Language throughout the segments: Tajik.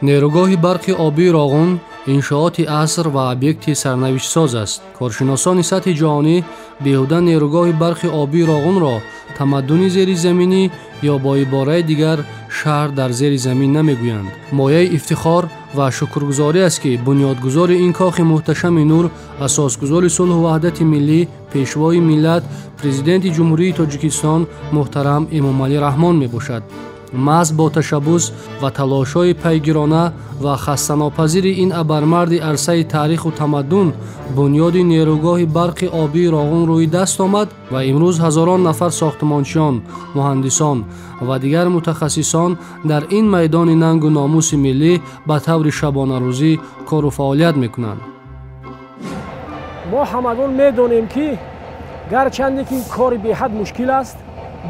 Нерӯгоҳи барқи обии Роғун иншооти аср ва объекти сарнавиштсоз аст. Коршиносони сатҳи ҷаҳонӣ беҳуда нерӯгоҳи барқи обии Роғунро тамаддуни зеризаминӣ ё бо ибораи дигар шаҳр дар зери замин намегӯянд. Мояи ифтихор ва шукргузорӣ аст, ки бунёдгузори ин кохи муҳташами нур, асосгузори сулҳу ваҳдати миллӣ, пешвои миллат, Президенти Ҷумҳурии Тоҷикистон муҳтарам Эмомалӣ Раҳмон мебошад. Маҳз бо ташаббус ва талошҳои пайгирона ва хастанопазири ин абармарди арсаи таъриху тамаддун бунёди нерӯгоҳи барқи обии Роғун рӯи даст омад ва имрӯз ҳазорон нафар сохтмончиён, муҳандисон ва дигар мутахассисон дар ин майдони нангу номуси миллӣ ба таври шабонарӯзӣ кору фаъолият мекунанд. Мо ҳамагон медонем, ки гарчанде ки кори беҳад мушкил аст,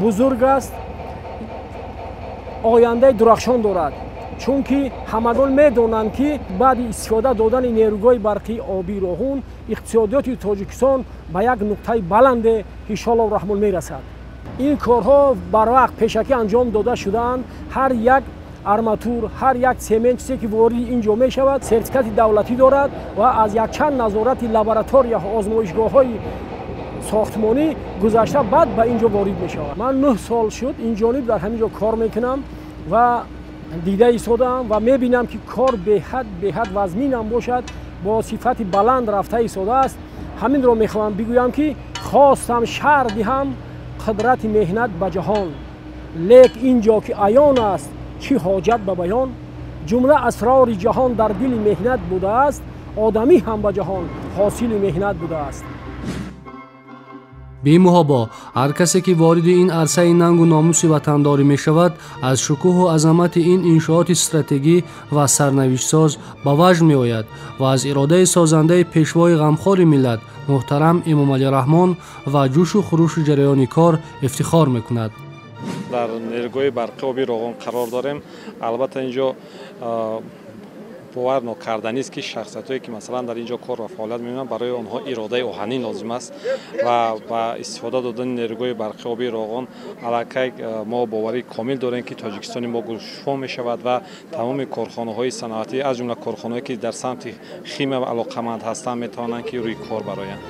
бузург аст, ояндаи дурахшон дорад, чунки ҳамагон медонанд, ки баъди истифода додани нерӯгоҳи барқии обии Роғун иқтисодиёти Тоҷикистон ба як нуқтаи баланде иншоаллоҳ раҳмон мерасад. Ин корҳо барвақт пешакӣ анҷом дода шудаанд. Ҳар як арматур, ҳар як семент, чизе ки вориди ин ҷо мешавад, сертификати давлатӣ дорад ва аз якчанд назорати лабораторияҳо, озмоишгоҳҳои сохтмонӣ гузашта баъд ба ин ҷо ворид мешавад. Ман 9 сол шуд ин ҷониб дар ҳамин ҷо кор мекунам ва дида истодаам ва мебинам, ки кор беҳад беҳад вазминам бошад, бо сифати баланд рафта истодааст. Ҳаминро мехоҳам бигӯям, ки хостам шарҳ диҳам қудрати меҳнат ба ҷаҳон, лек ин ҷо ки аён аст, чӣ ҳоҷат ба баён? Ҷумла асрори ҷаҳон дар дили меҳнат будааст, одамӣ ҳам ба ҷаҳон ҳосили меҳнат будааст. Бемуҳобо, ҳар касе ки вориди ин арсаи нангу номуси ватандорӣ мешавад, аз шукӯҳу азамати ин иншооти стратегӣ ва сарнавиштсоз ба ваҷд меояд ва аз иродаи созандаи пешвои ғамхори миллат муҳтарам Эмомалӣ Раҳмон ва ҷӯшу хурӯши ҷараёни кор ифтихор мекунад. Дар нерӯгоҳи барқи оби Роғун қарор дорем. Албатта, ин ҷо бовар нокарданист, ки шахсиятҳое ки масалан дар ин ҷо кор ва фаъолият мекунанд, барои онҳо иродаи оҳанин лозим аст ва ба истифода додани нерӯгоҳи барқи оби Роғун аллакай мо боварии комил дорем, ки Тоҷикистони мо гулшуфо мешавад ва тамоми корхонаҳои саноатӣ, аз ҷумла корхонаҳое ки дар самти химия алоқаманд ҳастанд, метавонанд ки рӯи кор бароянд.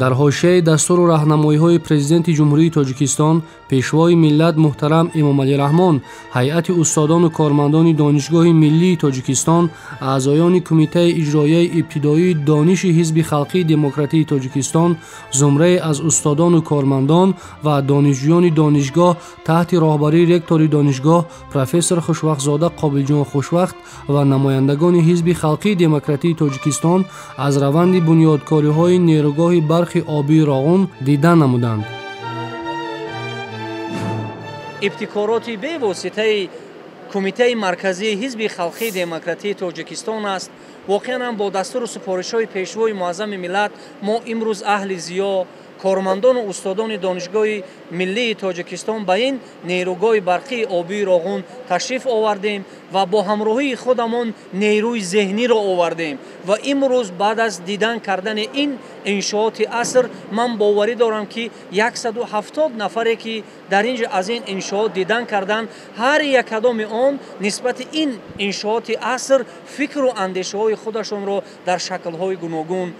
Дар ҳошияи дастуру раҳнамоиҳои Президенти Ҷумҳурии Тоҷикистон, пешвои миллат муҳтарам Эмомалӣ Раҳмон, ҳайати устодону кормандони Донишгоҳи миллии Тоҷикистон, аъзоёни Кумитаи иҷроияи ибтидоии дониши Ҳизби халқии демократии Тоҷикистон, зумрае аз устодону кормандон ва донишҷӯёни донишгоҳ таҳти роҳбарии ректори донишгоҳ профессор Хушвақтзода Қобилҷон Хушвақт ва намояндагони Ҳизби халқии демократии Тоҷикистон аз раванди бунёдкориҳои нерӯгоҳи барқи обии Роғун дидан намуданд. Ибтикороти бевоситаи Кумитаи марказии Ҳизби халқии демократии Тоҷикистон аст. Воқеан ҳам бо дастуру супоришҳои пешвои муаззами миллат мо имрӯз аҳли зиё, кормандону устодони Донишгоҳи миллии Тоҷикистон ба ин нерӯгоҳи барқии обии Роғун ташриф овардем ва бо ҳамроҳии худамон нерӯи зеҳниро овардем. Ва имрӯз баъд аз дидан кардани ин иншооти аср ман боварӣ дорам, ки 170 нафаре ки дар ин ҷо аз ин иншоот дидан карданд, ҳар якадоми он нисбати ин иншооти аср фикру андешаҳои худашонро дар шаклҳои гуногун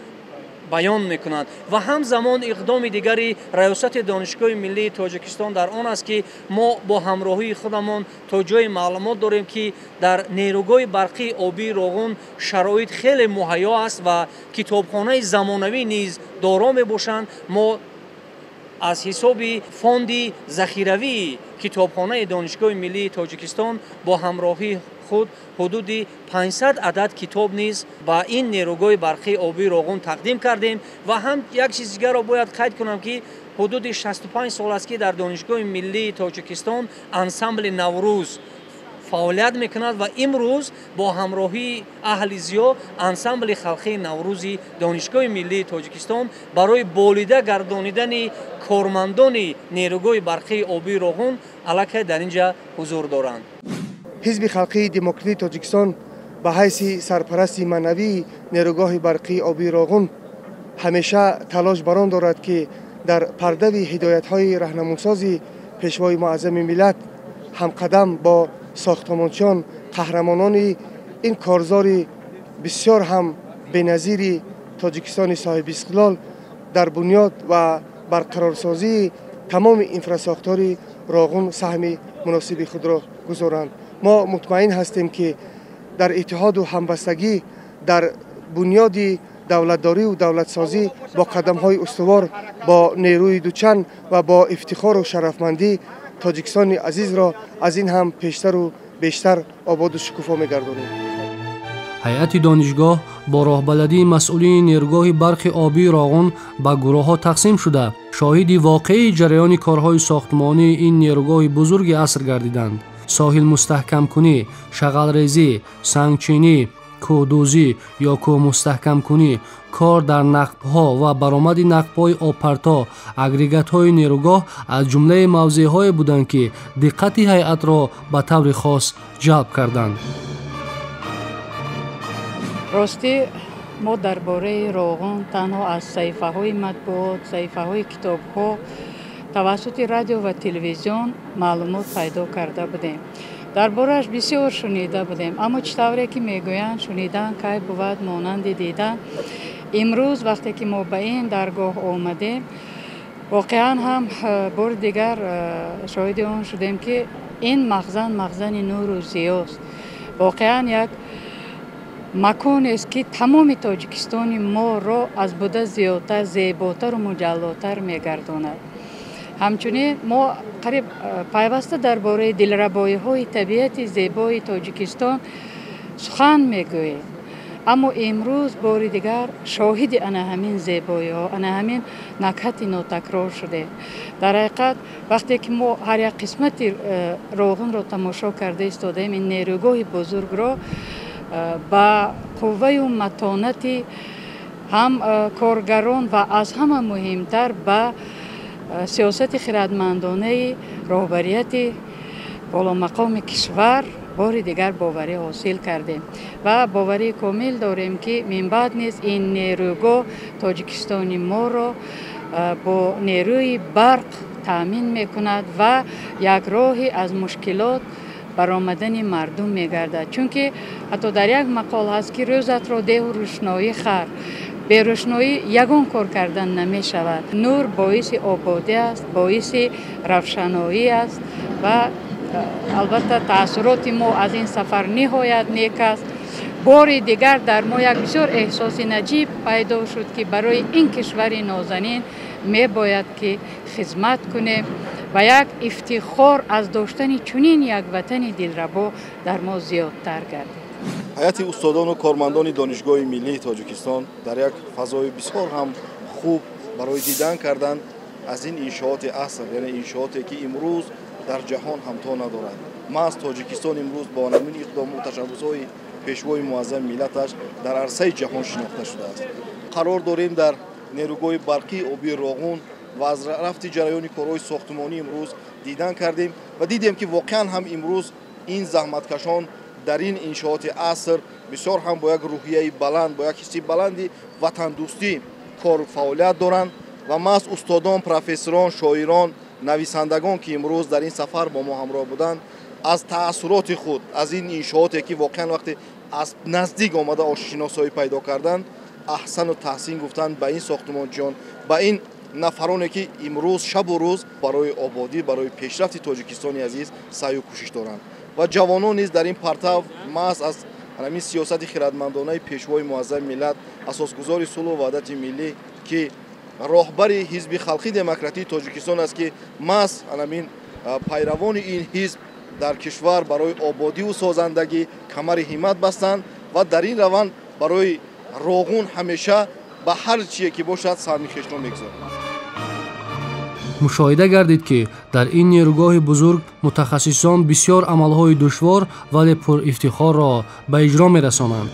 баён мекунанд. Ва ҳамзамон иқдоми дигари раёсати Донишгоҳи миллии Тоҷикистон дар он аст, ки мо бо ҳамроҳии худамон то ҷои маълумот дорем, ки дар нерӯгоҳи барқии обии Роғун шароит хеле муҳайё аст ва китобхонаи замонавӣ низ доро мебошанд. Мо аз ҳисоби фонди захиравии китобхонаи Донишгоҳи миллии Тоҷикистон бо ҳамроҳии худ ҳудуди 500 адад китоб низ ба ин нерӯгоҳи барқии обии Роғун тақдим кардем. Ва ҳам як чиз дигарро бояд қайд кунам, ки ҳудуди 65 сол аст, ки дар Донишгоҳи миллии Тоҷикистон ансамбли Наврӯз фаъолият мекунад ва имрӯз бо ҳамроҳии аҳли зиё ансамбли халқии Наврӯзи Донишгоҳи миллии Тоҷикистон барои болида гардонидани кормандони нерӯгоҳи барқии обии Роғун аллакай дар ин ҷа ҳузур доранд. Ҳизби халқии демократии Тоҷикистон ба ҳайси сарпарасти маънавии нерӯгоҳи барқии обии Роғун ҳамеша талош бар он дорад, ки дар пардави ҳидоятҳои раҳнамунсози пешвои муаззами миллат ҳамқадам бо сохтмончиён, қаҳрамонони ин корзори бисёр ҳам беназири Тоҷикистони соҳиби истиқлол дар бунёд ва барқарорсозии тамоми инфрасохтори Роғун саҳми муносиби худро гузоранд. Мо мутмаин ҳастем, ки дар иттиҳоду ҳамбастагӣ дар бунёди давлатдорию давлатсозӣ бо қадамҳои устувор, бо нерӯи дучанд ва бо ифтихору шарафмандӣ Тоҷикистони азизро аз ин ҳам пештару бештар ободу шукуфо мегардонем. Ҳайати донишгоҳ бо роҳбаладии масъулини нерӯгоҳи барқи обии Роғун ба гурӯҳҳо тақсим шуда, шоҳиди воқеии ҷараёни корҳои сохтмонии ин нерӯгоҳи бузурги аср гардиданд. Соҳилмустаҳкамкунӣ, шағалрезӣ, сангчинӣ, кӯҳдӯзӣ ё кӯҳмустаҳкамкунӣ, кор дар нақбҳо ва баромади нақбҳои обпарто, агрегатҳои нерӯгоҳ аз ҷумлаи мавзеъҳое буданд, ки диққати ҳайатро ба таври хос ҷалб карданд. Ростӣ, мо дар бораи Роғун танҳо аз саҳифаҳои матбуот, саҳифаҳои китобҳо, тавассути радио ва телевизион маълумот пайдо карда будем. Дар борааш бисёр шунида будем, аммо чӣ тавре ки мегӯянд, шунидан кай бувад монанди дидан. Имрӯз вақте ки мо ба ин даргоҳ омадем, воқеан ҳам бори дигар шоҳиди он шудем, ки ин махзан махзани нуру зиёст. Воқеан як маконест, ки тамоми Тоҷикистони моро аз буда зиёдтар, зеботару муҷаллотар мегардонад. Ҳамчунин мо қариб пайваста дар бораи дилрабоиҳои табиати зебои Тоҷикистон сухан мегӯем, аммо имрӯз бори дигар шоҳиди ана ҳамин зебоиҳо, ана ҳамин накҳати нотакрор шудем. Дар ҳақиқат, вақте ки мо ҳар як қисмати Роғунро тамошо карда истодаем, ин нерӯгоҳи бузургро ба қувваю матонати ҳам коргарон ва аз ҳама муҳимтар ба сиёсати хирадмандонаи роҳбарияти боломақоми кишвар бори дигар боварӣ ҳосил кардем ва боварии комил дорем, ки минбаъд низ ин нерӯгоҳ Тоҷикистони моро бо нерӯи барқ таъмин мекунад ва як роҳи аз мушкилот баромадани мардум мегардад. Чунки ҳатто дар як мақол ҳаст, ки рӯзатро деҳу рӯшноӣ хар, берӯшноӣ ягон кор кардан намешавад. Нур боиси ободӣ аст, боиси равшаноӣ аст ва албатта таассуроти мо аз ин сафар ниҳоят нек аст. Бори дигар дар мо як бисёр эҳсоси наҷиб пайдо шуд, ки барои ин кишвари нозанин мебояд ки хизмат кунем ва як ифтихор аз доштани чунин як ватани дилрабо дар мо зиёдтар гардид. Ҳайати устодону кормандони Донишгоҳи миллии Тоҷикистон дар як фазои бисёр ҳам хуб барои дидан кардан аз ин иншооти аср, яъне иншооте ки имрӯз дар ҷаҳон ҳамто надорад. Маҳз Тоҷикистон имрӯз бо ҳамин иқдому ташаббусҳои пешвои муаззами миллаташ дар арсаи ҷаҳон шинохта шудааст. Қарор дорем дар нерӯгоҳи барқии обии Роғун ва аз рафти ҷараёни корҳои сохтмонӣ имрӯз дидан кардем ва дидем, ки воқеан ҳам имрӯз ин заҳматкашон дар ин иншооти аср бисёр ҳам бо як рӯҳияи баланд, бо як ҳисси баланди ватандӯстӣ кору фаъолият доранд ва маҳз устодон, профессорон, шоирон, нависандагон, ки имрӯз дар ин сафар бо мо ҳамроҳ буданд, аз таассуроти худ аз ин иншооте, ки воқеан вақте аз наздик омада ошиносоӣ пайдо карданд, аҳсану таҳсин гуфтанд ба ин сохтмончиён, ба ин нафароне, ки имрӯз шабу рӯз барои ободӣ, барои пешрафти Тоҷикистони азиз саъю кӯшиш доранд. Ва ҷавонон низ дар ин партав маҳз аз ҳамин сиёсати хирадмандонаи пешвои муаззами миллат, асосгузори сулҳу ваҳдати миллӣ, ки роҳбари Ҳизби халқи демократии Тоҷикистон аст, ки маҳз ҳамин пайравони ин ҳизб дар кишвар барои ободиву созандагӣ камари ҳиммат бастанд ва дар ин раванд барои Роғун ҳамеша ба ҳар чие ки бошад саҳми хешро мегузоранд. Мушоҳида гардид, ки дар ин нерӯгоҳи бузург мутахассисон бисёр амалҳои душвор, вале пурифтихорро ба иҷро мерасонанд.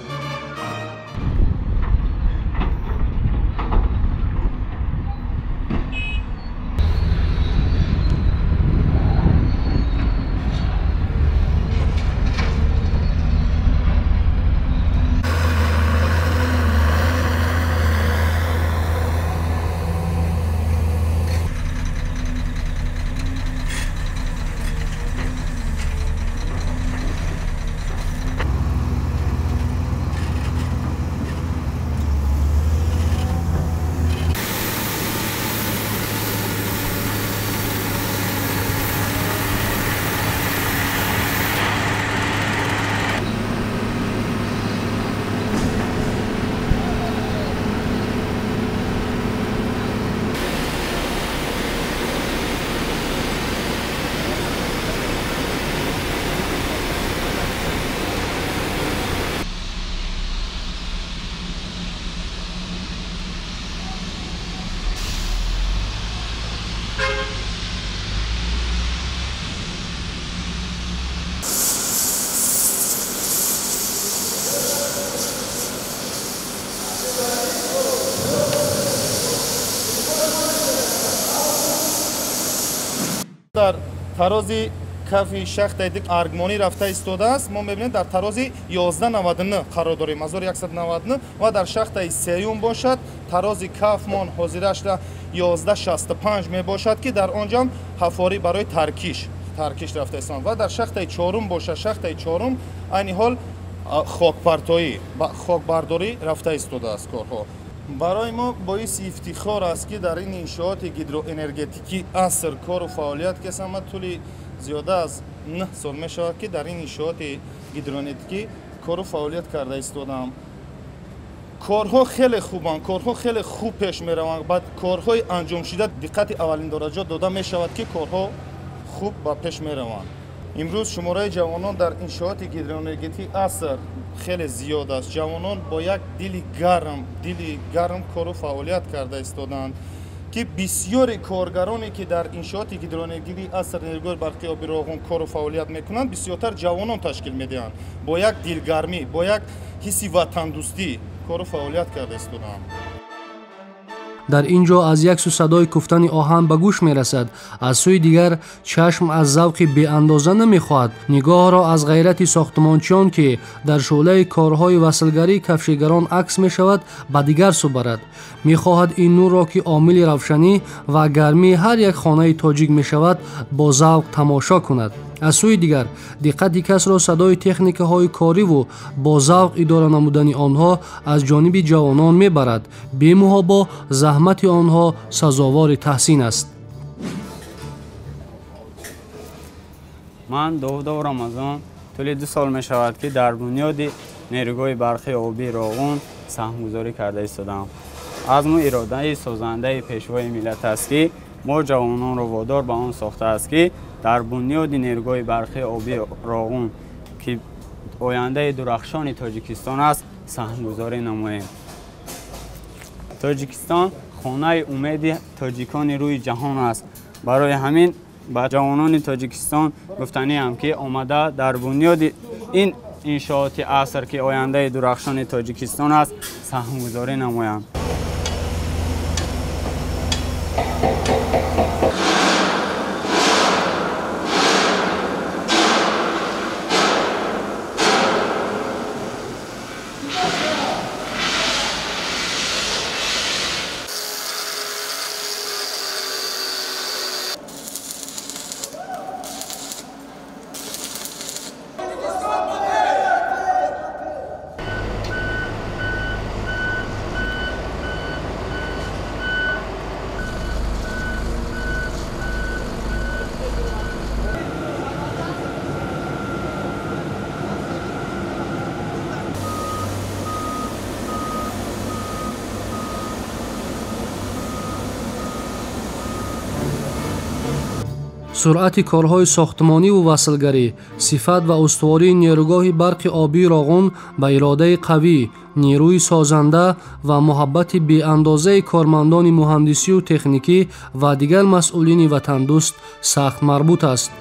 Дар тарози кафи шахтаи дик аргмонӣ рафта истодааст. Мо мебинем дар тарози 1199 қарор дорем, 1199, ва дар шахтаи сеюм бошад тарози кафмон ҳозирашда 1165 мебошад, ки дар он ҷам ҳафорӣ барои таркиш рафта истоданд. Ва дар шахтаи чорум бошад, шахтаи чорум айни ҳол хокпартоӣ хокбардорӣ рафта истодааст корҳо. Барои мо боиси ифтихор аст, ки дар ин иншооти гидроэнергетикии аср кору фаъолият кесам. Тӯли зиёда аз 9 сол мешавад, ки дар ин иншооти гидроэнергетикӣ кору фаъолият карда истодаам. Корҳо хеле хубанд, корҳо хеле хуб пеш мераванд. Баъд корҳои анҷомшуда диққати аввалиндараҷа дода мешавад, ки корҳо хуб ба пеш мераванд. Имрӯз шумораи ҷавонон дар иншооти гидроэнергетикии аср хеле зиёд аст. Ҷавонон бо як дили гарм кору фаъолият карда истодаанд, ки бисёри коргароне, ки дар иншооти гидроэнергетикии аср нерӯгоҳи барқи оби Роғун кору фаъолият мекунанд, бисёртар ҷавонон ташкил медиҳанд. Бо як дилгармӣ, бо як ҳисси ватандӯстӣ кору фаъолият карда истодаанд. Дар ин ҷо аз як сӯ садои куфтани оҳан ба гӯш мерасад, аз сӯи дигар чашм аз завқи беандоза намехоҳад нигоҳро аз ғайрати сохтмончиён, ки дар шӯълаи корҳои васлгарии кафшигарон акс мешавад, ба дигар сӯ барад. Мехоҳад ин нурро, ки омили равшанӣ ва гармии ҳар як хонаи тоҷик мешавад, бо завқ тамошо кунад. Аз сӯи дигар диққати касро садои техникаҳои кориву бо завқ идора намудани онҳо аз ҷониби ҷавонон мебарад. Бемуҳобо заҳмати онҳо сазовори таҳсин аст. Ман Довудов Рамазон тӯли 2 сол мешавад, ки дар бунёди нерӯгоҳи барқи обии Роғун саҳмгузорӣ карда истодаам. Азму иродаи созандаи пешвои миллат аст, ки мо ҷавононро водор ба он сохтааст, ки дар бунёди нерӯгоҳи барқи обии Роғун, ки ояндаи дурахшони Тоҷикистон аст, саҳмгузорӣ намоем. Тоҷикистон хонаи умеди тоҷикони рӯи ҷаҳон аст. Барои ҳамин ба ҷавонони Тоҷикистон гуфтаниам, ки омада дар бунёди ин иншооти аср, ки ояндаи дурахшони Тоҷикистон аст, саҳмгузорӣ намоянд. Суръати корҳои сохтмониву васлгарӣ, сифат ва устувории нерӯгоҳи барқи обии Роғун ба иродаи қавӣ, нерӯи созанда ва муҳаббати беандозаи кормандони муҳандисию техникӣ ва дигар масъулини ватандӯст сахт марбут аст.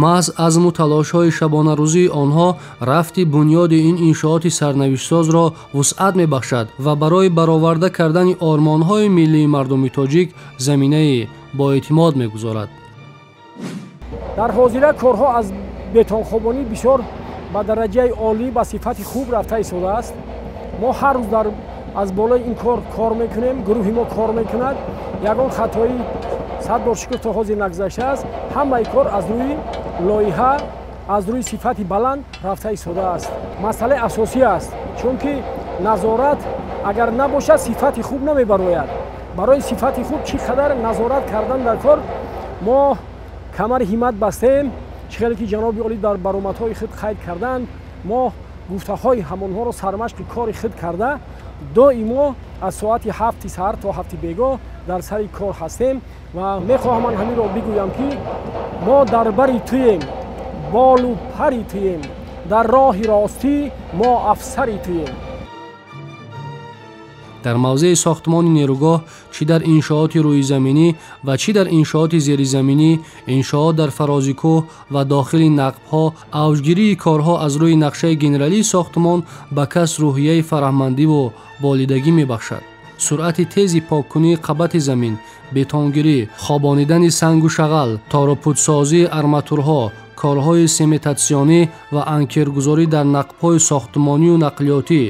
Маҳз азму талошҳои шабонарӯзии онҳо рафти бунёди ин иншооти сарнавиштсозро вусъат мебахшад ва барои бароварда кардани ормонҳои миллии мардуми тоҷик заминаи боэътимод мегузорад. Дар ҳозира корҳо аз бетонхобонӣ бисёр ба дараҷаи олӣ, ба сифати хуб рафта истодааст. Мо ҳар рӯз аз болои ин кор кор мекунем, гурӯҳи мо кор мекунад. Ягон хатои 100 бор шукр то ҳозир нагузаштааст. Ҳамаи кор аз рӯи лоиҳа, аз рӯи сифати баланд рафта истодааст. Масъалаи асосӣ аст, чунки назорат агар набошад, сифати хуб намебарояд. Барои сифати хуб чӣ қадар назорат кардан дар кор мо камари ҳиммат бастем. Чӣ хеле ки ҷаноби олӣ дар баромадҳои худ қайд карданд, мо гуфтаҳои ҳамонҳоро сармашқи кори худ карда доимо аз соати 7 саҳар то 7 бегоҳ дар сари кор ҳастем ва мехоҳам ман ҳаминро бигӯям, ки мо дар бари туем, болу пари туем, дар роҳи ростӣ мо афсари туем. Дар мавзеи сохтмони нерӯгоҳ, чӣ дар иншооти рӯизаминӣ ва чӣ дар иншооти зеризаминӣ, иншоот дар фарози кӯҳ ва дохили нақбҳо, авҷгирии корҳо аз рӯи нақшаи генералии сохтмон ба кас рӯҳияи фараҳмандиву болидагӣ мебахшад. Суръати тези поккунии қабати замин, бетонгирӣ, хобонидани сангу шағал, торупудсозии арматурҳо, корҳои сементатсионӣ ва анкергузорӣ дар нақбҳои сохтмонию нақлиётӣ,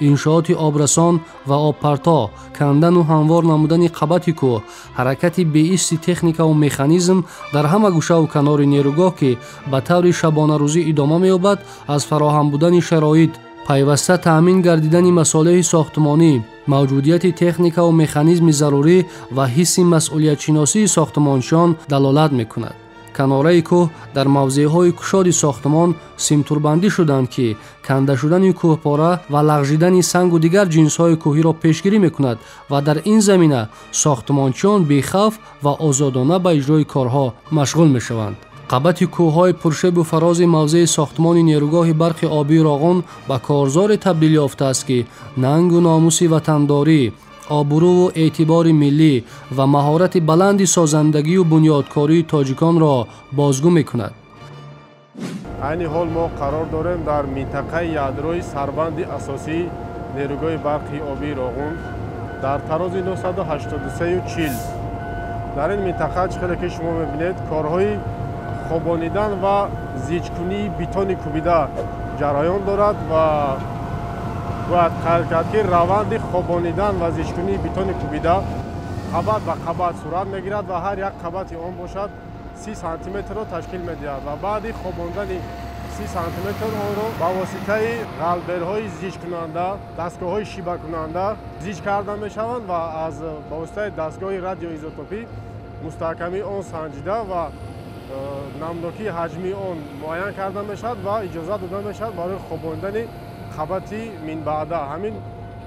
иншооти обрасон ва обпарто, кандану ҳамвор намудани қабати кӯҳ, ҳаракати беисти техникаву механизм дар ҳама гӯшаву канори нерӯгоҳ, ки ба таври шабонарӯзӣ идома меёбад, аз фароҳам будани шароит, пайваста таъмин гардидани масолеҳи сохтмонӣ, мавҷудияти техникаву механизми зарурӣ ва ҳисси масъулиятшиносии сохтмончиён далолат мекунад. Канораи кӯҳ дар мавзеъҳои кушоди сохтмон симтурбандӣ шуданд, ки канда шудани кӯҳпора ва лағжидани сангу дигар ҷинсҳои кӯҳиро пешгирӣ мекунад ва дар ин замина сохтмончиён бехавф ва озодона ба иҷрои корҳо машғул мешаванд. Қабати кӯҳҳои пуршебу фарози мавзеи сохтмони нерӯгоҳи барқи обии Роғун ба корзоре табдил ёфтааст, ки нангу номуси ватандорӣ, обрӯву эътибори миллӣ ва маҳорати баланди созандагию бунёдкории тоҷиконро бозгӯ мекунад. Айни ҳол мо қарор дорем дар минтақаи ядрои сарбанди асосии нерӯгоҳи барқи обии Роғун дар тарози 983,40. Дар ин минтақа, чӣ хеле ки шумо мебинед, корҳои хобонидан ва зичкунии бетони кӯбида ҷараён дорад ва бояд қайд кард, ки раванди хобонидан ва зичкунии бетони кӯбида қабат ба қабат сурат мегирад ва ҳар як қабати он бошад 30 сантиметрро ташкил медиҳад ва баъди хобондани 30 сантиметр онро ба воситаи ғалберҳои зичкунанда, дастгоҳҳои шибакунанда зич карда мешаванд ва аз ба воситаи дастгоҳи радиоизотопӣ мустаҳкамии он санҷида ва намнокии ҳаҷмии он муайян карда мешавад ва иҷозат дода мешавад барои хобондани қабати минбаъда.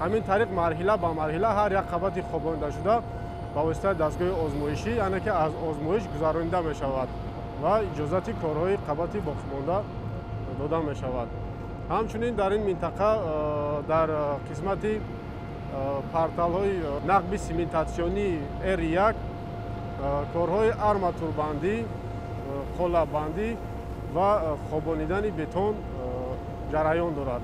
Ҳамин тариқ марҳила ба марҳила ҳар як қабати хобондашуда ба воситаи дастгоҳи озмоишӣ, яъне ки аз озмоиш гузаронида мешавад ва иҷозати корҳои қабати боқимонда дода мешавад. Ҳамчунин дар ин минтақа дар қисмати порталҳои нақби сементатсионии R1 корҳои арматурбандӣ, қолаббандӣ ва хобонидани бетон ҷараён дорад.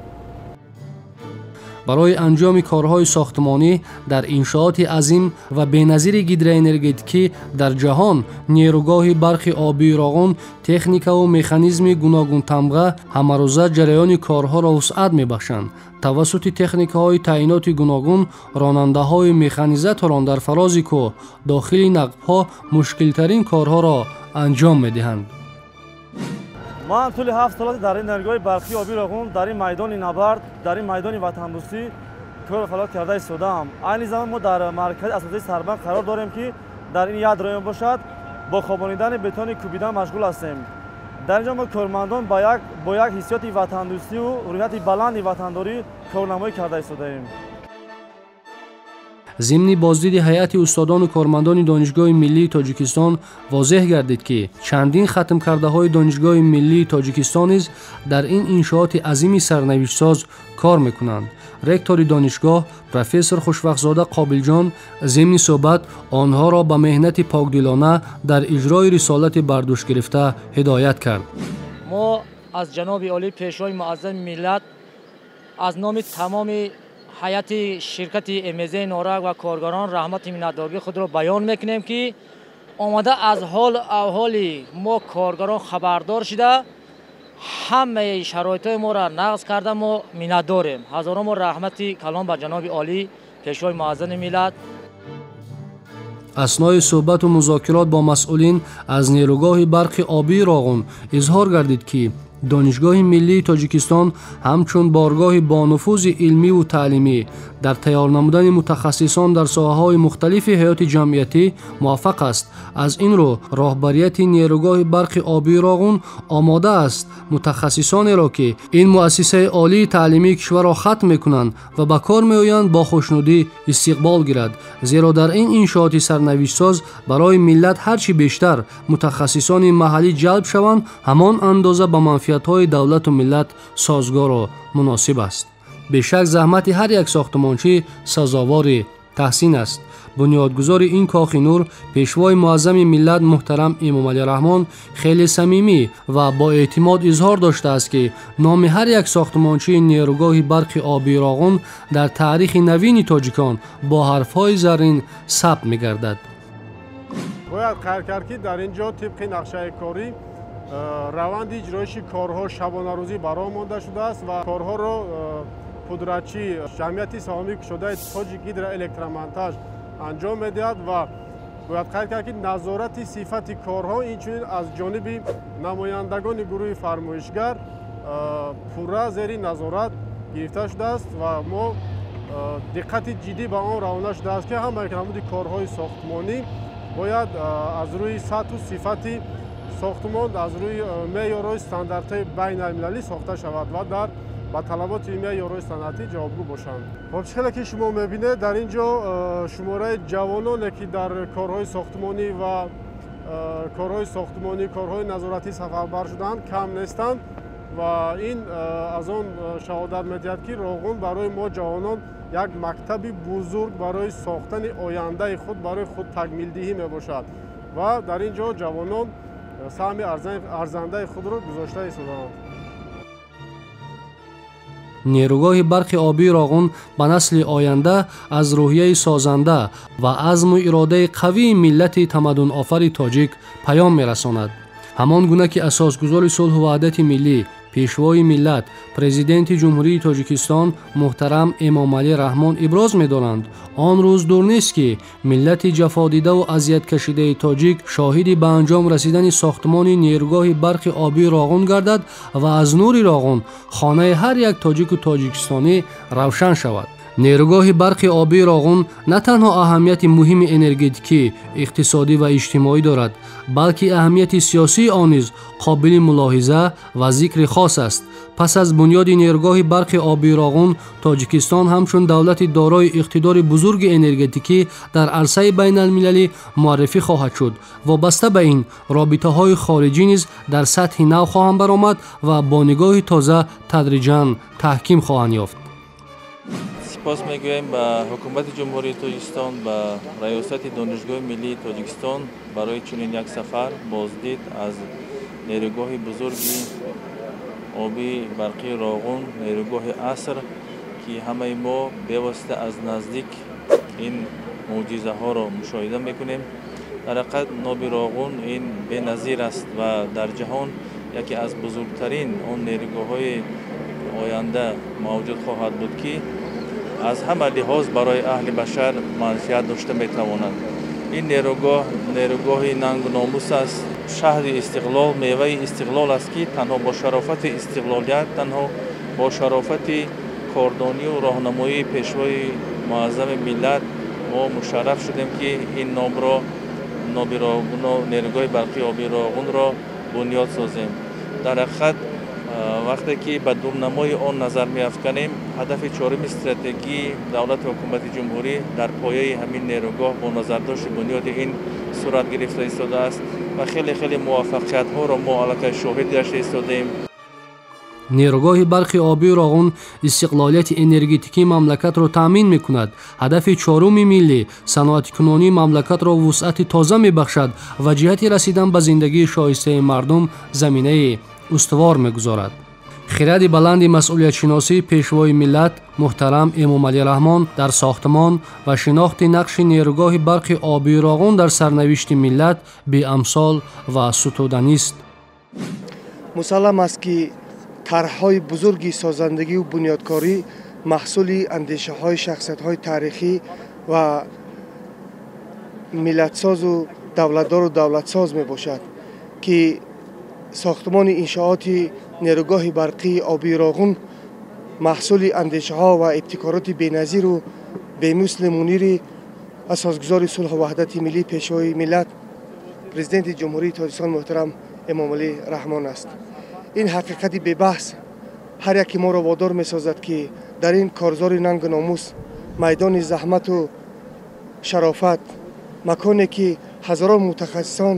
Барои анҷоми корҳои сохтмонӣ дар иншооти азим ва беназири гидроэнергетикӣ дар ҷаҳон нерӯгоҳи барқи обии Роғун техникаву механизми гуногунтамға ҳамарӯза ҷараёни корҳоро вусъат мебахшанд. Тавассути техникаҳои таъиноти гуногун ронандаҳои механизаторон дар фарози кӯҳ дохили нақбҳо мушкилтарин корҳоро анҷом медиҳанд. Ман тӯли 7 сол дар ин нерӯгоҳи барқии обии Роғун, дар ин майдони набард, дар ин майдони ватандӯстӣ кор фаъолият карда истодаам. Айни замон мо дар маркази асосии сарбанд қарор дорем, ки дар ин ядро мебошад, бо хобонидани бетони кӯбида машғул ҳастем. Дар инҷо мо кормандон бо як ҳиссиёти ватандӯстиву рӯҳияти баланди ватандорӣ корнамоӣ карда истодаем. Зимни боздиди ҳайати устодону кормандони Донишгоҳи миллии Тоҷикистон возеҳ гардид, ки чандин хатмкардаҳои Донишгоҳи миллии Тоҷикистон низ дар ин иншооти азими сарнавиштсоз кор мекунанд. Ректори донишгоҳ профессор Хушвақтзода Қобилҷон зимни суҳбат онҳоро ба меҳнати покдилона дар иҷрои рисолати бардӯш гирифта ҳидоят кард. Мо аз ҷаноби олӣ Пешвои муаззами миллат аз номи тамоми ҳайати ширкати МЗ Норак ва коргарон раҳмати миннатдории худро баён мекунем, ки омада аз ҳол аҳволи мо коргарон хабардор шуда ҳамаи шароитҳои моро нағз карда мо миннатдорем. Ҳазорон бор раҳмати калом ба ҷаноби олӣ Пешвои муаззами миллат. Аснои суҳбату музокирот бо масъулин аз нерӯгоҳи барқи обии Роғун изҳор гардид, ки Донишгоҳи миллии Тоҷикистон ҳамчун боргоҳи бонуфузи илмиву таълимӣ дар тайёр намудани мутахассисон дар соҳаҳои мухталифи ҳаёти ҷамъиятӣ муваффақ аст. Аз ин рӯ роҳбарияти нерӯгоҳи барқи обии Роғун омода аст мутахассисонеро, ки ин муассисаи олии таълимии кишварро хатм мекунанд ва ба кор меоянд, бо хушнудӣ истиқбол гирад, зеро дар ин иншооти сарнавиштсоз барои миллат ҳар чӣ бештар мутахассисони маҳаллӣ ҷалб шаванд, ҳамон андоза ба манфиатҳои давлату миллат созгору муносиб аст. Бешак заҳмати ҳар як сохтмончӣ сазовори таҳсин аст. Бунёдгузори ин кохи нур, пешвои муаззами миллат муҳтарам Эмомалӣ Раҳмон хеле самимӣ ва бо эътимод изҳор доштааст, ки номи ҳар як сохтмончии нерӯгоҳи барқи обии Роғун дар таърихи навини тоҷикон бо ҳарфҳои заррин сабт мегардад. Бояд қайд кард, ки дар ин ҷо тибқи нақшаи корӣ раванди иҷроиши корҳо шабонарӯзӣ ба роҳ монда шудааст ва корҳоро пудратчӣ ҷамъияти саҳомии кушодаи Тоҷик Гидроэлектромонтаж анҷом медиҳад ва бояд қайд кард, ки назорати сифати корҳо инчунин аз ҷониби намояндагони гурӯҳи фармоишгар пурра зери назорат гирифта шудааст ва мо диққати ҷиддӣ ба он равона шудааст, ки ҳамаи намуди корҳои сохтмонӣ бояд аз рӯи сатҳу сифати сохтмон, аз рӯи меъёрҳои стандартҳои байналмилалӣ сохта шавад ва дар ба талаботи меъёрҳои стандартӣ ҷавобгӯ бошанд. Хоб, чӣ хеле ки шумо мебинед, дар ин ҷо шумораи ҷавононе, ки дар корҳои сохтмонӣ ва корҳои назоратӣ сафарбар шуданд, кам нестанд ва ин аз он шаҳодат медиҳад, ки Роғун барои мо ҷавонон як мактаби бузург барои сохтани ояндаи худ, барои худтакмилдиҳӣ мебошад ва дар ин ҷо ҷавонон саҳми арзандаи худро гузошта истодаанд. Нерӯгоҳи барқи обии Роғун ба насли оянда аз рӯҳияи созанда ва азму иродаи қавии миллати тамаддунофари тоҷик паём мерасонад. Ҳамон гуна ки асосгузори сулҳу ваҳдати миллӣ, пешвои миллат, президенти Ҷумҳурии Тоҷикистон муҳтарам Эмомалӣ Раҳмон иброз медоранд, он рӯз дур нест, ки миллати ҷафодидаву азияткашидаи тоҷик шоҳиди ба анҷом расидани сохтмони нерӯгоҳи барқи обии Роғун гардад ва аз нури Роғун хонаи ҳар як тоҷику тоҷикистонӣ равшан шавад. Нерӯгоҳи барқи обии Роғун на танҳо аҳамияти муҳими энергетикӣ, иқтисодӣ ва иҷтимоӣ дорад, балки аҳамияти сиёсии он низ қобили мулоҳиза ва зикри хос аст. Пас аз бунёди нерӯгоҳи барқи обии Роғун, Тоҷикистон ҳамчун давлати дорои иқтидори бузурги энергетикӣ дар арсаи байналмилалӣ муаррифӣ хоҳад шуд. Вобаста ба ин, робитаҳои хориҷӣ низ дар сатҳи нав хоҳанд баромад ва бо нигоҳи тоза тадриҷан таҳким хоҳанд ёфт. Сипос мегӯем ба ҳукумати Ҷумҳурии Тоҷикистон, ба раёсати Донишгоҳи миллии Тоҷикистон барои чунин як сафар боздид аз нерӯгоҳи бузурги обии барқии Роғун, нерӯгоҳи аср, ки ҳамаи мо бевосита аз наздик ин мӯъҷизаҳоро мушоҳида мекунем. Дар ҳақиқат ноби Роғун ин беназир аст ва дар ҷаҳон яке аз бузургтарин он нерӯгоҳҳои оянда мавҷуд хоҳад буд, ки аз ҳама лиҳоз барои аҳли башар манфиат дошта метавонад. Ин нерӯгоҳ нерӯгоҳи нангу номус аст. Шаҳри истиқлол меваи истиқлол аст, ки танҳо бо шарофати истиқлолият, танҳо бо шарофати кордонию роҳнамоии пешвои муаззами миллат мо мушарраф шудем, ки ин номро, ноби Роғуну нерӯгоҳи барқии обии Роғунро бунёд созем. Дар ҳақиқат вақте ки ба дурнамои он назар меафканем, ҳадафи чоруми стратегии давлати ҳукумати ҷумҳурӣ дар пояи ҳамин нерӯгоҳ бо назардошти бунёди ин сурат гирифта истодааст ва хеле хеле муваффақиятҳоро мо аллакай шоҳид гашта истодаем. Нерӯгоҳи барқи обии Роғун истиқлолияти энергетикии мамлакатро таъмин мекунад. Ҳадафи чоруми миллӣ саноатикунонии мамлакатро вусъати тоза мебахшад ва ҷиҳати расидан ба зиндагии шоистаи мардум заминаи устувор мегузорад. Хиради баланди масъулиятшиносии пешвои миллат муҳтарам Эмомалӣ Раҳмон дар сохтмон ва шинохти нақши нерӯгоҳи барқи обии Роғун дар сарнавишти миллат беамсол ва сутуданист. Мусаллам аст, ки тарҳҳои бузурги созандагию бунёдкорӣ маҳсули андешаҳои шахсиятҳои таърихӣ ва миллатсозу давлатдору давлатсоз мебошад, ки сохтмони иншооти нерӯгоҳи барқии обии Роғун маҳсули андешаҳо ва ибтикороти беназиру бемисли мунири асосгузори сулҳу ваҳдати миллӣ, пешвои миллат, президенти Ҷумҳурии Тоҷикистон муҳтарам Эмомалӣ Раҳмон аст. Ин ҳақиқати бебаҳс ҳар яке моро водор месозад, ки дар ин корзори нангу номус, майдони заҳмату шарофат, маконе ки ҳазорон мутахассисон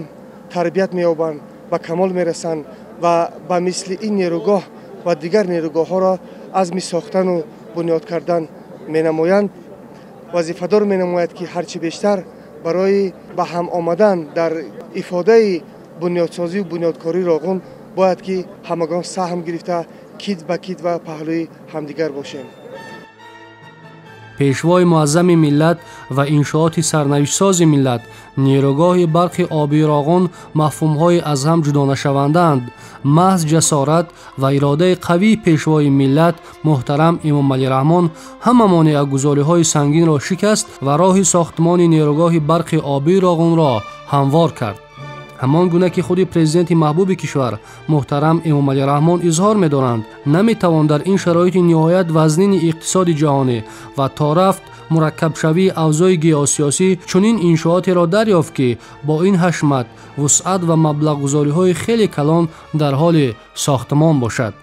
тарбият меёбанд, ба камол мерасанд ва ба мисли ин нерӯгоҳ ва дигар нерӯгоҳҳоро азми сохтану бунёд кардан менамоянд, вазифадор менамояд, ки ҳарчи бештар барои ба ҳам омадан дар ифодаи бунёдсозию бунёдкории Роғун бояд ки ҳамагон саҳм гирифта кит ба кит ва паҳлӯи ҳамдигар бошем. Пешвои муаззами миллат ва иншооти сарнавиштсози миллат, нерӯгоҳи барқи обии Роғун мафҳумҳои аз ҳам ҷудонашавандаанд. Маҳз ҷасорат ва иродаи қавии пешвои миллат муҳтарам Эмомалӣ Раҳмон ҳама монеагузориҳои сангинро шикаст ва роҳи сохтмони нерӯгоҳи барқи обии Роғунро ҳамвор кард. Ҳамон гуна ки худи президенти маҳбуби кишвар муҳтарам Эмомалӣ Раҳмон изҳор медоранд, наметавон дар ин шароити ниҳоят вазнини иқтисоди ҷаҳонӣ ва торафт мураккабшавии авзои геосиёсӣ чунин иншоотеро дарёфт, ки бо ин ҳашмат, вусъат ва маблағгузориҳои хеле калон дар ҳоли сохтмон бошад.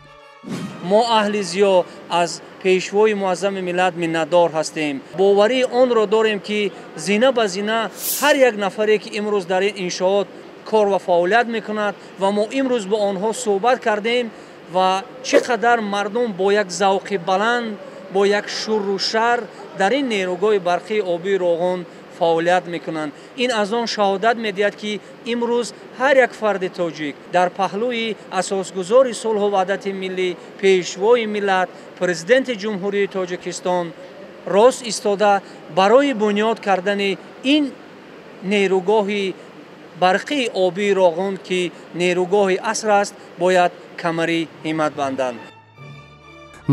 Мо аҳли зиё аз пешвои муаззами миллат миннатдор ҳастем. Боварии онро дорем, ки зина ба зина ҳар як нафаре, ки имрӯз дар ин иншоот кор ва фаъолият мекунад ва мо имрӯз бо онҳо суҳбат кардем ва чӣ қадар мардум бо як завқи баланд, бо як шурру шар дар ин нерӯгоҳи барқии обии Роғун фаъолият мекунанд. Ин аз он шаҳодат медиҳад, ки имрӯз ҳар як фарди тоҷик дар паҳлӯи асосгузори сулҳу ваҳдати миллӣ, пешвои миллат, президенти Ҷумҳурии Тоҷикистон рост истода барои бунёд кардани ин нерӯгоҳи барқии обии Роғун, ки нерӯгоҳи аср аст, бояд камари ҳиммат банданд.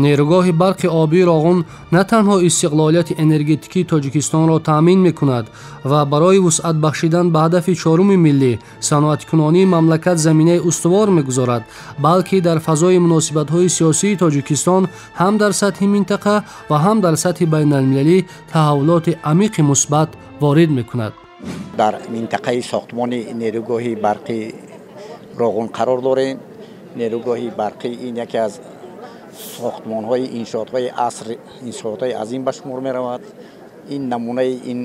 Нерӯгоҳи барқи обии Роғун на танҳо истиқлолияти энергетикии Тоҷикистонро таъмин мекунад ва барои вусъат бахшидан ба ҳадафи чоруми миллӣ саноаткунонии мамлакат заминаи устувор мегузорад, балки дар фазои муносибатҳои сиёсии Тоҷикистон ҳам дар сатҳи минтақа ва ҳам дар сатҳи байналмилалӣ таҳаввулоти амиқи мусбат ворид мекунад. Дар минтақаи сохтмони нерӯгоҳи барқи Роғун қарор дорем. Нерӯгоҳи барқӣ ин яке аз сохтмонҳои иншоотҳои аср, иншоотҳои азим ба шумор меравад. Ин намунаи ин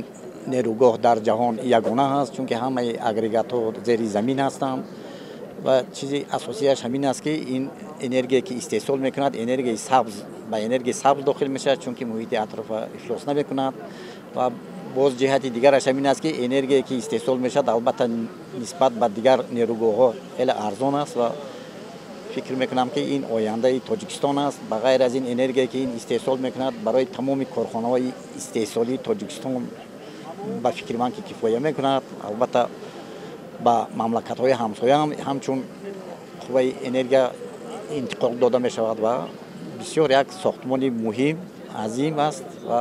нерӯгоҳ дар ҷаҳон ягона ҳаст, чунки ҳамаи агрегатҳо зери замин ҳастанд ва чизи асосияш ҳамин аст, ки ин энергия ки истеҳсол мекунад, энергияи сабз ба энергияи сабз дохил мешавад, чунки муҳити атрофа ифлос намекунад. Ва боз ҷиҳати дигараш ҳамин аст, ки энергия ки истеҳсол мешавад, албатта нисбат ба дигар нерӯгоҳҳо хеле арзон аст ва фикр мекунам, ки ин ояндаи Тоҷикистон аст. Ба ғайр аз ин энергия ки ин истеҳсол мекунад, барои тамоми корхонаҳои истеҳсолии Тоҷикистон ба фикри ман ки кифоя мекунад. Албатта ба мамлакатҳои ҳамсоя ҳам ҳамчун қувваи энергия интиқол дода мешавад ва бисёр як сохтмони муҳим, азим аст ва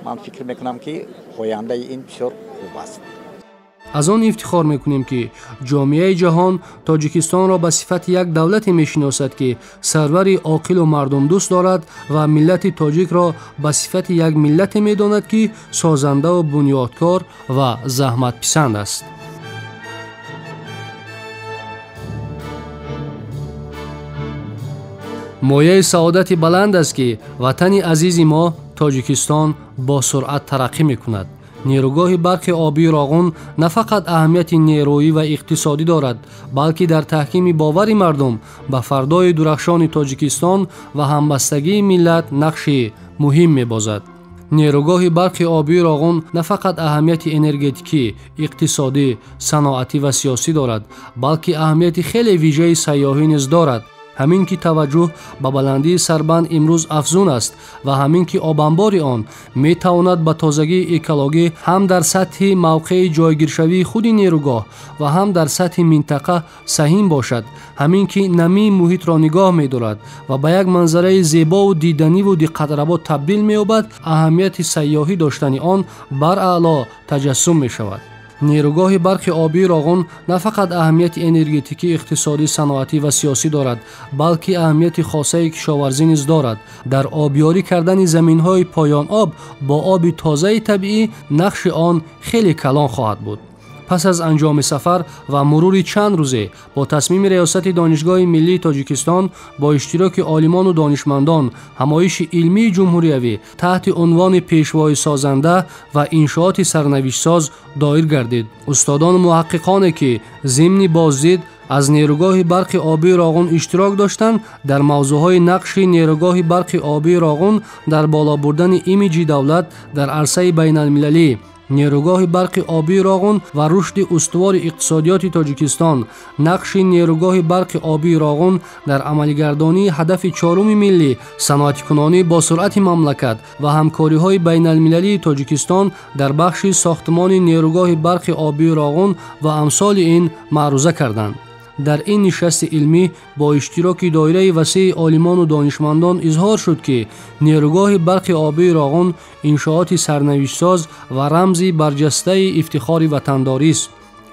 ман фикр мекунам, ки ояндаи ин бисёр хуб аст. Аз он ифтихор мекунем, ки ҷомеаи ҷаҳон Тоҷикистонро ба сифати як давлате мешиносад, ки сарвари оқилу мардумдӯст дорад ва миллати тоҷикро ба сифати як миллате медонад, ки созандаву бунёдкор ва заҳматписанд аст. Мояи саодати баланд аст, ки ватани азизи мо Тоҷикистон бо суръат тараққӣ мекунад. Нерӯгоҳи барқи обии Роғун на фақат аҳамияти нерӯӣ ва иқтисодӣ дорад, балки дар таҳкими бовари мардум ба фардои дурахшони Тоҷикистон ва ҳамбастагии миллат нақши муҳим мебозад. Нерӯгоҳи барқи обии Роғун на фақат аҳамияти энергетикӣ, иқтисодӣ, саноатӣ ва сиёсӣ дорад, балки аҳамияти хеле вижаи сайёҳӣ низ дорад. Ҳамин ки таваҷҷӯҳ ба баландии сарбанд имрӯз афзун аст ва ҳамин ки обанбори он метавонад ба тозагии экологӣ ҳам дар сатҳи мавқеи ҷойгиршавии худи нерӯгоҳ ва ҳам дар сатҳи минтақа саҳим бошад, ҳамин ки намии муҳитро нигоҳ медорад ва ба як манзараи зебову диданиву диққатраво табдил меёбад, аҳамияти сайёҳӣ доштани он бараъло таҷассум мешавад. Нерӯгоҳи барқи обии Роғун на фақат аҳамияти энергетикӣ, иқтисодӣ, саноатӣ ва сиёсӣ дорад, балки аҳамияти хосаи кишоварзӣ низ дорад. Дар обёрӣ кардани заминҳои поёноб бо оби тозаи табиӣ нақши он хеле калон хоҳад буд. Пас аз анҷоми сафар ва мурури чанд рӯзе бо тасмими Риёсати Донишгоҳи миллии Тоҷикистон бо иштироки олимону донишмандон ҳамоиши илмии ҷумҳуриявӣ таҳти унвони пешвои созанда ва иншооти сарнавиштсоз доир гардид. Устодону муҳаққиқоне, ки зимни боздид аз нерӯгоҳи барқи обии Роғун иштирок доштанд, дар мавзӯъҳои нақши нерӯгоҳи барқи обии Роғун дар боло бурдани имиҷи давлат дар арсаи байналмилалӣ, нерӯгоҳи барқи обии Роғун ва рушди устувори иқтисодиёти Тоҷикистон, нақши нерӯгоҳи барқи обии Роғун дар амалигардонии ҳадафи чоруми миллӣ, саноатикунонӣ бо суръати мамлакат ва ҳамкориҳои байналмилалии Тоҷикистон дар бахши сохтмони нерӯгоҳи барқи обии Роғун ва амсоли ин маъруза карданд. Дар ин нишасти илмӣ бо иштироки доираи васеи олимону донишмандон изҳор шуд, ки нерӯгоҳи барқи обии Роғун иншооти сарнавиштсоз ва рамзи барҷастаи ифтихори ватандорист.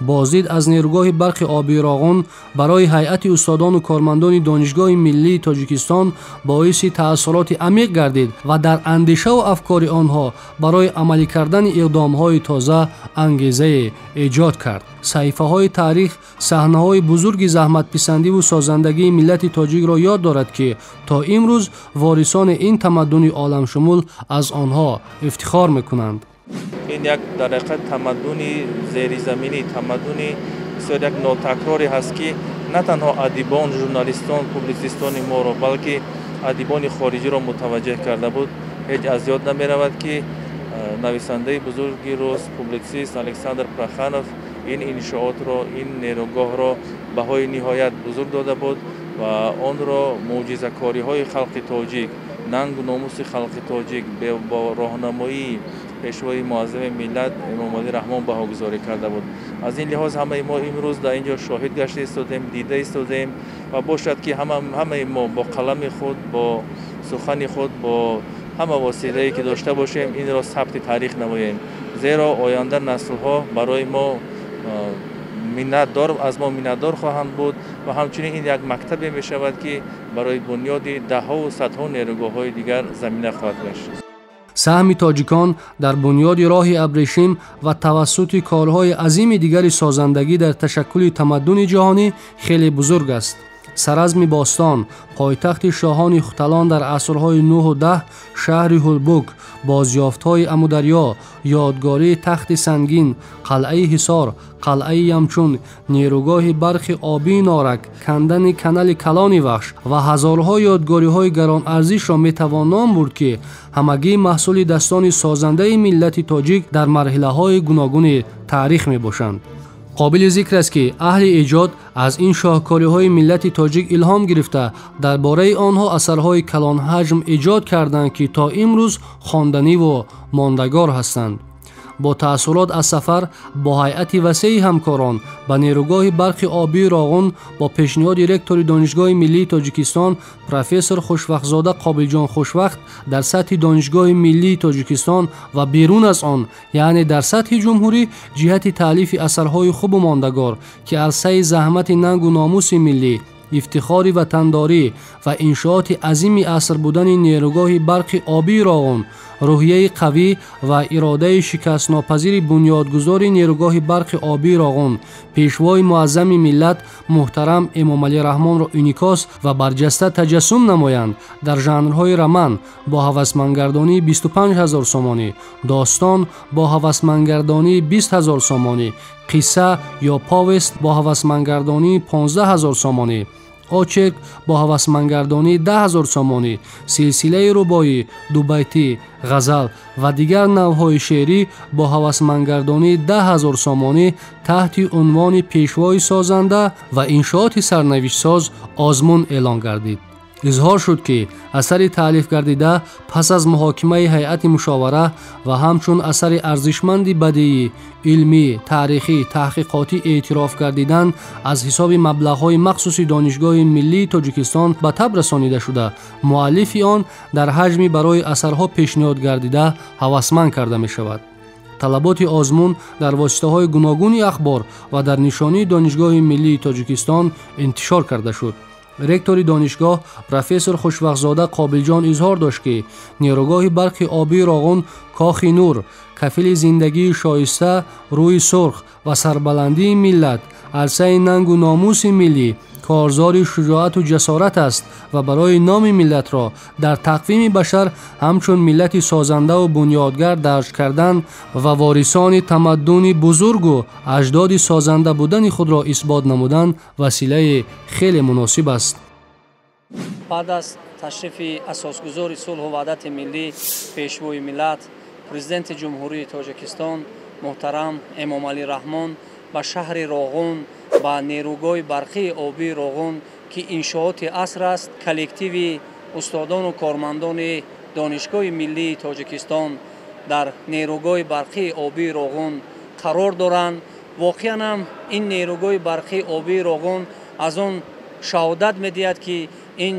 Боздид аз нерӯгоҳи барқи обии Роғун барои ҳайати устодону кормандони Донишгоҳи миллии Тоҷикистон боиси таассуроти амиқ гардид ва дар андешаву афкори онҳо барои амалӣ кардани иқдомҳои тоза ангезае эҷод кард. Саҳифаҳои таърих саҳнаҳои бузурги заҳматписандиву созандагии миллати тоҷикро ёд дорад, ки то имрӯз ворисони ин тамаддуни оламшумул аз онҳо ифтихор мекунанд. Ин як дар ҳақиқат тамаддуни зеризаминӣ, тамаддуни бисёр як нотакроре ҳаст, ки на танҳо адибон, журналистон, публитсистони моро, балки адибони хориҷиро мутаваҷҷеҳ карда буд. Ҳеҷ аз ёд намеравад, ки нависандаи бузурги рус, публитсист Александр Проханов ин иншоотро, ин нерӯгоҳро баҳои ниҳоят бузург дода буд ва онро мӯъҷизакориҳои халқи тоҷик, нангу номуси халқи тоҷик бо роҳнамоии пешвои муаззами миллат Эмомалӣ Раҳмон баҳогузорӣ карда буд. Аз ин лиҳоз ҳамаи мо имрӯз дар ин ҷо шоҳид гашта истодем, дида истодем ва бошад, ки ҳамаи мо бо қалами худ, бо сухани худ, бо ҳама воситае ки дошта бошем, инро сабти таърих намоем. Зеро оянда наслҳо барои мо миннатдор, аз мо миннатдор хоҳанд буд ва ҳамчунин ин як мактабе мешавад, ки барои бунёди даҳҳову садҳо нерӯгоҳҳои дигар замина хоҳад гашт. Саҳми тоҷикон дар бунёди роҳи абрешим ва тавассути корҳои азими дигари созандагӣ дар ташаккули тамаддуни ҷаҳонӣ хеле бузург аст. Саразми бостон, пойтахти шоҳони Хуталон дар асрҳои 9 10, шаҳри Ҳулбук, бозёфтҳои Амударё, ёдгории тахти сангин, қалъаи Ҳисор, қалъаи Ямчун, нерӯгоҳи барқи обии Норак, кандани канали Калони Вахш ва ҳазорҳо ёдгориҳои гаронарзишро метавон ном бурд, ки ҳамагӣ маҳсули дастони созандаи миллати тоҷик дар марҳилаҳои гуногуни таърих мебошанд. Қобили зикр аст, ки аҳли эҷод аз ин шоҳкориҳои миллати тоҷик илҳом гирифта, дар бораи онҳо асарҳои калонҳаҷм эҷод карданд, ки то имрӯз хонданиву мондагор ҳастанд. Бо таассурот аз сафар бо ҳайати васеи ҳамкорон ба нерӯгоҳи барқи обии Роғун бо пешниҳоди ректори Донишгоҳи миллии Тоҷикистон профессор Хушвақтзода Қобилҷон Хушвақт дар сатҳи Донишгоҳи миллии Тоҷикистон ва берун аз он, яъне дар сатҳи ҷумҳурӣ, ҷиҳати таълифи асарҳои хубу мондагор, ки арсаи заҳмати нангу номуси миллӣ, ифтихори ватандорӣ ва иншооти азими аср будани нерӯгоҳи барқи обии Роғун, рӯҳияи қавӣ ва иродаи шикастнопазири бунёдгузори нерӯгоҳи барқи обии Роғун, пешвои муаззами миллат муҳтарам Эмомалӣ Раҳмонро инъикос ва барҷаста таҷассум намоянд, дар жанрҳои роман бо ҳавасмандгардонии 25 000 сомонӣ, достон бо ҳавасмандгардонии 20 000 сомонӣ, қисса ё повест бо ҳавасмандгардонии 15 000 сомонӣ, очерк бо ҳавасмандгардонии 10 000 сомонӣ, силсилаи рубоӣ, дубайтӣ, ғазал ва дигар навъҳои шеърӣ бо ҳавасмандгардонии 10 000 сомонӣ таҳти унвони пешвои созанда ва иншооти сарнавиштсоз озмун эълон гардид. Изҳор шуд, ки асари таълиф гардида пас аз муҳокимаи ҳайати мушовара ва ҳамчун асари арзишманди бадиӣ, илмӣ, таърихӣ, таҳқиқотӣ эътироф гардидан аз ҳисоби маблағҳои махсуси Донишгоҳи миллии Тоҷикистон ба таб расонида шуда, муаллифи он дар ҳаҷми барои асарҳо пешниҳод гардида ҳавасманд карда мешавад. Талаботи озмун дар воситаҳои гуногуни ахбор ва дар нишонии Донишгоҳи миллии Тоҷикистон интишор карда шуд. Ректори донишгоҳ профессор Хушвақтзода Қобилҷон изҳор дошт, ки нерӯгоҳи барқи обии Роғун кохи нур, кафили зиндагии шоиста, рӯи сурх ва сарбаландии миллат, арсаи нангу номуси миллӣ, корзори шуҷоату ҷасорат аст ва барои номи миллатро дар тақвими башар ҳамчун миллати созандаву бунёдгар дарҷ кардан ва ворисони тамаддуни бузургу аҷдоди созанда будани худро исбот намудан василаи хеле муносиб аст. Баъд аз ташрифи асосгузори сулҳу ваҳдати миллӣ, пешвои миллат, президенти Ҷумҳурии Тоҷикистон муҳтарам Эмомалӣ Раҳмон ба шаҳри Роғун, ба нерӯгоҳи барқии обии Роғун, ки иншооти аср аст, коллективи устодону кормандони Донишгоҳи миллии Тоҷикистон дар нерӯгоҳи барқии обии Роғун қарор доранд. Воқеан ҳам ин нерӯгоҳи барқии обии Роғун аз он шаҳодат медиҳад, ки ин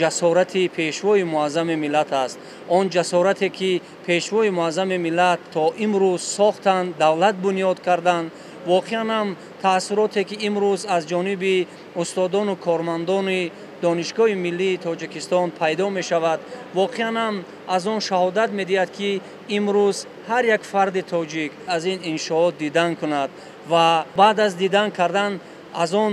ҷасорати пешвои муаззами миллат аст. Он ҷасорате, ки пешвои муаззами миллат то имрӯз сохтанд, давлат бунёд карданд. Воқеан ҳам таассуроте, ки имрӯз аз ҷониби устодону кормандони Донишгоҳи миллии Тоҷикистон пайдо мешавад, воқеан ҳам аз он шаҳодат медиҳад, ки имрӯз ҳар як фарди тоҷик аз ин иншоот дидан кунад ва баъд аз дидан кардан аз он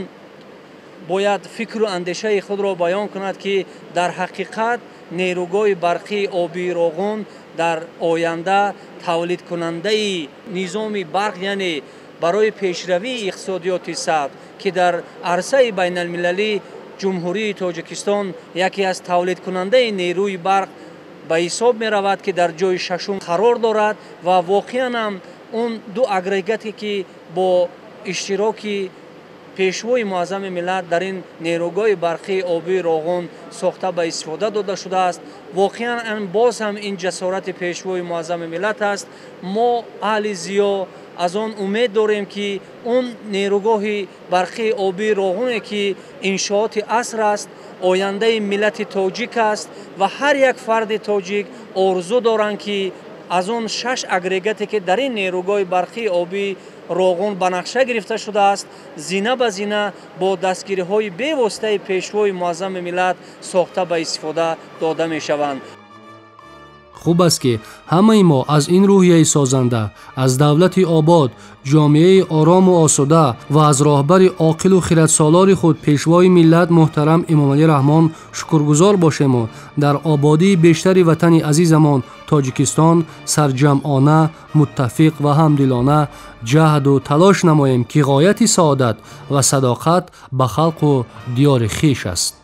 бояд фикру андешаи худро баён кунад, ки дар ҳақиқат нерӯгоҳи барқии обии Роғун дар оянда тавлидкунандаи низоми барқ, яъне барои пешравии иқтисодиёти сабз, ки дар арсаи байналмилалӣ Ҷумҳурии Тоҷикистон яке аз тавлидкунандаи нерӯи барқ ба ҳисоб меравад, ки дар ҷои шашум қарор дорад. Ва воқеан ҳам он ду агрегате, ки бо иштироки пешвои муаззами миллат дар ин нерӯгоҳи барқии обии Роғун сохта ба истифода дода шудааст, воқеан боз ҳам ин ҷасорати пешвои муаззами миллат аст. Мо аҳли зиё аз он умед дорем, ки он нерӯгоҳи барқии обии Роғуне, ки иншооти аср аст, ояндаи миллати тоҷик аст ва ҳар як фарди тоҷик орзу доранд, ки аз он шаш агрегате, ки дар ин нерӯгоҳи барқии обии Роғун ба нақша гирифта шудааст, зина ба зина бо дастгириҳои бевоситаи пешвои муаззами миллат сохта ба истифода дода мешаванд. Хуб аст, ки ҳамаи мо аз ин рӯҳияи созанда, аз давлати обод, ҷомеаи орому осуда ва аз роҳбари оқилу хиратсолори худ пешвои миллат муҳтарам Эмомалӣ Раҳмон шукргузор бошему дар ободии бештари ватани азизамон Тоҷикистон сарҷамъона, муттафиқ ва ҳамдилона ҷаҳду талош намоем, ки ғояти саодат ва садоқат ба халқу диёри хиш аст.